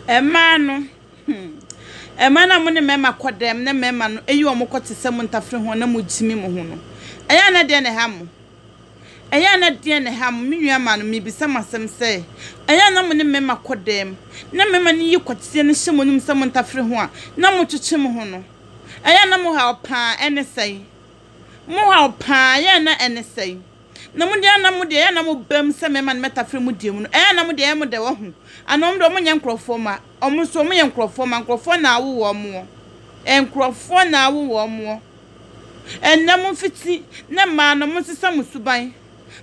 Mmaa no, hmm, mmaa no a mo ne mmarima kɔ dɛm na mmarima no yi wɔn kɔ te sɛ mo ntafere ho na mo gyimi mo ho no, ɛyɛ a na deɛn na ɛha mo? Ɛyɛ a na deɛn na ɛha mo? Me nua mmaa no, mebisa mo asɛm sɛ, ɛyɛ a na mo ne mmarima kɔ dɛm na mmarima no yi kɔteɛ no hyɛ mo anom sɛ mo ntafere ho a, na motwetwe mo ho no, ɛyɛ a na mo haw paa ɛne sɛn? Mo haw paa, ɛyɛ a na ɛne sɛn? Na mo deɛ na mo deɛ ɛyɛ a na mo bam sɛ mmarima no mɛtafere mo deɛ mu no, ɛyɛ a na mo deɛ ɛyɛ mo dɛ, wahu? Anaa wɔn deɛ wɔnyɛ nkorɔfoɔ mma? Wɔn nso wɔyɛ nkorɔfoɔ mma, nkorɔfoɔ na awo wɔn, nkorɔfoɔ na awo wɔn. Ɛnnɛ momfiti na mmaa no monsesa mo suban.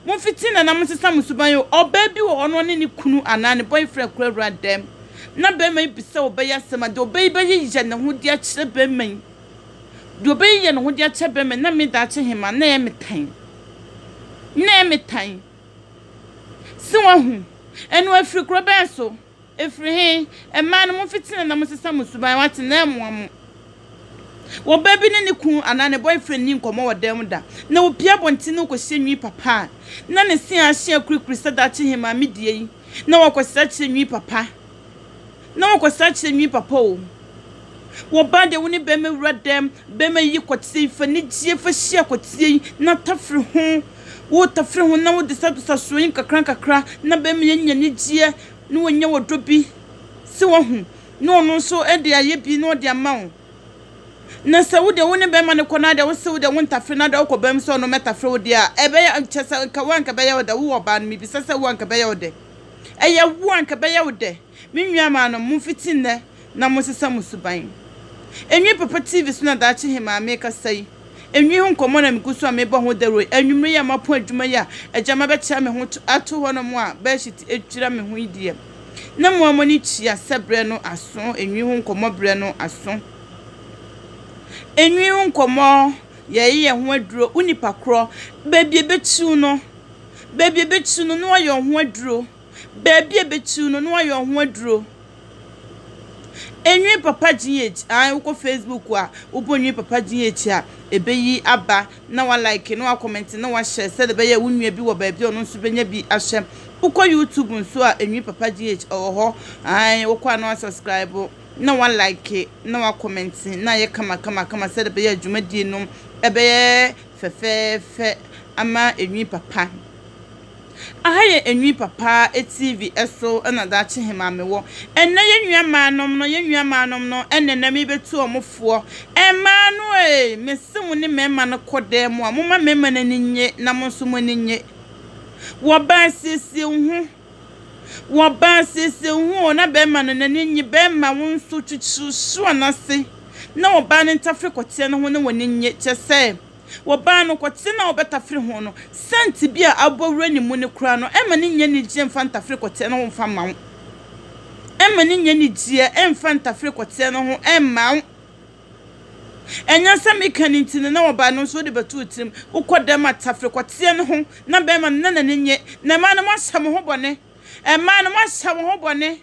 Momfiti nnɛ na monsesa mo suban o. Ɔbaa bi wɔ hɔ no ɔne ne kunu anaa ne boyfriend kora wura dɛm na bɛrima yi bisa ɔbaa yi asɛm a, deɛ ɔbaa yi bɛyeyɛ ne ho de akyerɛ bɛrima yi, deɛ ɔbɛyeyɛ ne ho de akyerɛ bɛrima yi na me daakye hema na ɛyɛ me tan. Na ɛyɛ me tan. Se wahu. Ɛno afiri kuro bɛn so? Ɛfiri he? Mmaa no, momfiti nnɛ na monsesa mo suban, wate, na ɛmmoa mo. Ɔbaa bi ne ne kunu anaa ne boyfriend nni nkɔmmɔ wɔ dan mu da, na opue abɔnten na ɔkɔhyia nwi papa a, na ne se ahye akurikuri sɛ daakye hemaa me deɛ yi, na wakɔsra kyerɛ nwi papa. Na wakɔsra kyerɛ nwi papa o. Wɔbaa deɛ wo ne bɛrima wura dɛm, bɛrima yi kɔteɛ yi, fa anigyeɛ fa hyia kɔteɛ yi na tafere ho. Wotafere ho na wodosadosa soɔ yi nkakra nkakra na bɛrima yi anya anigyeɛ na wanya ɔdɔ bi sɛ wahu na ɔno nso de ayɛ bi na ɔde ama wo. Na sɛ wo deɛ wo ne bɛrima no kɔ na deɛ wo se wo deɛ wo ntafere na deɛ wokɔ bɛrima sɛ ɔno mɛtafere wo deɛ a, ɛbɛyɛ kyɛ sɛ nka wo anka ɛbɛyɛ wo dɛ, wo ɔbaa no mebisa sɛ wo anka ɛbɛyɛ wo dɛ. Ɛyɛ wo anka ɛbɛyɛ wo dɛ. Me nuammaa no, momfiti nnɛ na monsesa mo suban. Enwi Papa TV so na Daakye Hemaa merekasa yi. Enwi ho nkɔmmɔ na megu so a merebɔ ho dawuro yi. Anwummere yi a mapɔn adwuma yi a agya mabɛkyea me ho ato hɔnom a bɛɛhyit adwira me ho yi deɛ, na mo ara mo ani tua sɛ berɛ no aso, enwi ho nkɔmmɔ berɛ no aso. Enwi ho nkɔmmɔ, yɛyɛ yɛn ho aduro, wo nipa korɔ, baabi a ɛbɛkyiw no, baabi a ɛbɛkyiw no na woayɛ wo ho aduro. Baabi a ɛbɛkyiw no na woayɛ wo ho aduro. Enwi Papa GH, ae wokɔ Facebook a, wobɔ Enwi Papa GH a, ɛbɛyi aba na wa like na wa comment na wa share sɛdeɛ ɛbɛyɛ a wo nua bi wɔ baabi a ɔno nso bɛnya bi ahwɛ. Wokɔ YouTube nso a, Enwi Papa GH ɛwɔ hɔ, ae wokɔ a na wa subscribe na wa like na wa comment na ayɛ kama kama kama sɛdeɛ ɛbɛyɛ a dwumadie no ɛbɛyɛ fɛfɛɛfɛ ama Enwi Papa. Aha yɛ Enwi Papa TV so na daakye hemaa me wɔ. Ɛnnɛ yɛn nua mmaa nom no, yɛn nua mmaa nom no ɛna ɛnɛ me bɛtu wɔn foɔ. Mmaa no ee, me se mo ne mmarima no kɔ dan mu a, mo ma mmarima no ani nye na mo nso mo ani nye. Wɔ baa siesie wo ho. Wɔ baa siesie wo ho o, na barima no n'ani nye. Barima wo nso twitwiri so anase na ɔbaa no ntafere kɔteɛ no ho na w'ani nye. Kyɛ sɛ. Wɔbaa no, kɔteɛ no a ɔbɛtafere ho no, sɛnte bi a abɔ wura ne mu no koraa no, ɛmma no nnya anigyeɛ mfa ntafere kɔteɛ no ho mfa mma wo. Ɛmma no nnya anigyeɛ mfa ntafere kɔteɛ no ho mma wo. Ɛnyɛ sɛ meka no nti no na wɔbaa no nso wode bɛto wo tirim. Wokɔ dɛm a, tafere kɔteɛ no ho na bɛrima no na n'ani nnye. Na mmaa no, moahyɛ mo ho bɔne. Mmaa no, moahyɛ mo ho bɔne.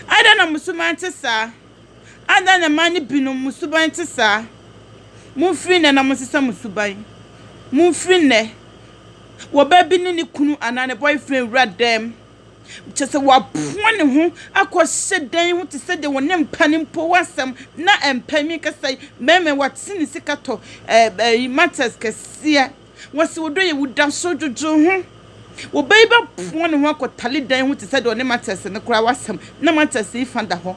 Adɛn na mo suban te saa? Adɛn na mmaa no binom mo suban te saa? Momfiri nnɛ na monsesa mo suban. Momfiri nnɛ. Wɔbaa bi ne ne kunu anaa ne boyfriend wura dɛm. Kyerɛ sɛ wapoa ne ho akɔhyɛ dan ho te sɛ deɛ wɔne mpa no mpo wɔ asɛm na ɛmpa mi kasa yi. Bɛrima wate ne sika tɔ ɛɛ ɛyi matters kɛseɛ. Wɔse wo dɔ yɛ wu da so dwodwo ho. Wo ba yi bɛpoa ne ho akɔtale dan ho te sɛ deɛ ɔne matɛse no koraa w'asɛm na matɛse yi fa da hɔ.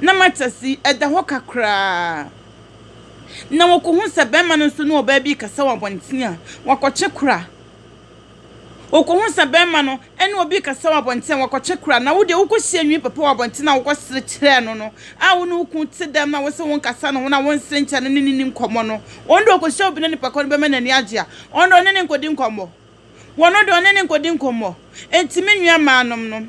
Na matɛse yi ɛda hɔ kakraa. Na wɔkɔhu sɛ bɛrima no nso ne ɔbaa bi rekasa wɔ abɔnten a, wakɔkye kora. Wɔkɔhu sɛ bɛrima no ne obi rekasa wɔ abɔnten a, wakɔtwe kora. Na wo deɛ wokɔhyia nwi papa wɔ abɔnten a wokɔsere kyerɛɛ no no, a wo ne wo kunu te dɛm na wose wonkasa ne ho na wonsere nkyerɛ no ne no nni nkɔmmɔ no, ɔno deɛ ɔkɔhyia obi na nipa korɔ no bɛma n'ani agye a, ɔno deɛ ɔne no nkɔdi nkɔmmɔ. Wɔno deɛ ɔne no nkɔdi nkɔmmɔ. Enti me nua mmaanom no,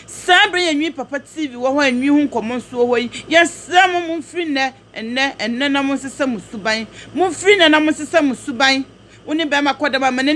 saa berɛ yɛ nwi papa TV wɔ hɔ a nwi ho nkɔmmɔ nso wɔ hɔ yi, yɛsrɛ mo momfiri nnɛ, nnɛ, ɛnnɛ na monsesa mo suban. Momfiri nnɛ na monsesa mo suban. Wo ne bɛrima kɔ dɛm a, ma n'ani.